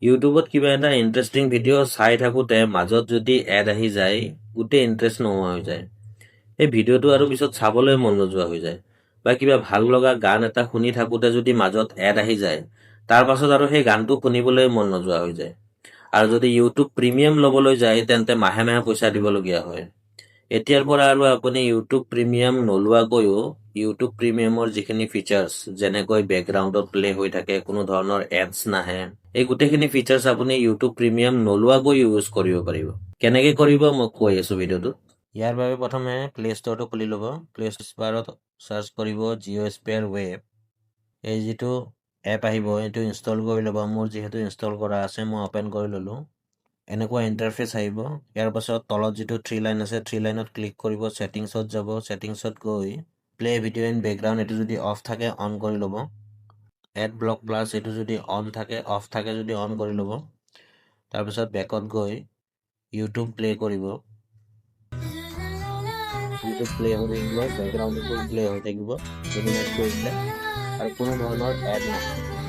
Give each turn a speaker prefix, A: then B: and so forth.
A: ইউটিউবত কিবা এটা ইণ্টাৰেষ্টিং ভিডিঅ' চাই থাকোঁতে মাজত যদি এড আহি যায়, গোটেই ইণ্টাৰেষ্ট নোহোৱা হৈ যায়। সেই ভিডিঅ'টো আৰু পিছত চাবলৈ মন নোযোৱা হৈ যায়। বা কিবা ভাল লগা গান এটা শুনি থাকোঁতে যদি মাজত এড আহি যায়, তাৰ পাছত আৰু সেই গানটো শুনিবলৈ মন নোযোৱা হৈ যায়। আৰু যদি ইউটিউব প্ৰিমিয়াম ল'বলৈ যায়, তেন্তে মাহে মাহে পইচা দিবলগীয়া হয়। এতিয়াৰ পৰা আৰু আপুনি ইউটিউব প্ৰিমিয়াম নোলোৱাকৈও ইউটিউব প্ৰিমিয়ামৰ যিখিনি ফিচাৰ্ছ, যেনেকৈ বেকগ্ৰাউণ্ডত প্লে হৈ থাকে, কোনো ধৰণৰ এডছ নাহে, এই গোটেইখিনি ফিচাৰ্ছ আপুনি ইউটিউব প্ৰিমিয়াম নোলোৱাকৈ ইউজ কৰিব পাৰিব। কেনেকৈ কৰিব, মই কৈ আছোঁ ভিডিঅ'টোত। ইয়াৰ বাবে প্ৰথমে প্লে ষ্ট'ৰটো খুলি ল'ব। প্লে বাৰত চাৰ্চ কৰিব জিঅ' স্পেয়াৰ ৱেব। এই যিটো এপ আহিব, এইটো ইনষ্টল কৰি ল'ব। মোৰ যিহেতু ইনষ্টল কৰা আছে, মই অ'পেন কৰি ল'লোঁ। এনেকুৱা ইণ্টাৰফেচ আহিব। ইয়াৰ পাছত তলত যিটো থ্ৰী লাইন আছে, থ্ৰী লাইনত ক্লিক কৰিব, ছেটিংছত যাব। ছেটিংছত গৈ প্লে ভিডিঅ' ইন বেকগ্ৰাউণ্ড, এইটো যদি অফ থাকে অন কৰি ল'ব। এড ব্লক প্লাছ, এইটো যদি অন থাকে, অফ থাকে যদি অন কৰি ল'ব। তাৰপিছত বেকত গৈ ইউটিউব প্লে কৰিব। ইউটিউব প্লে হৈ থাকিব, বেকগ্ৰাউণ্ডতো প্লে হৈ থাকিব মিনিমাইজ কৰি দিলে আৰু কোনো ধৰণৰ এড নাহে।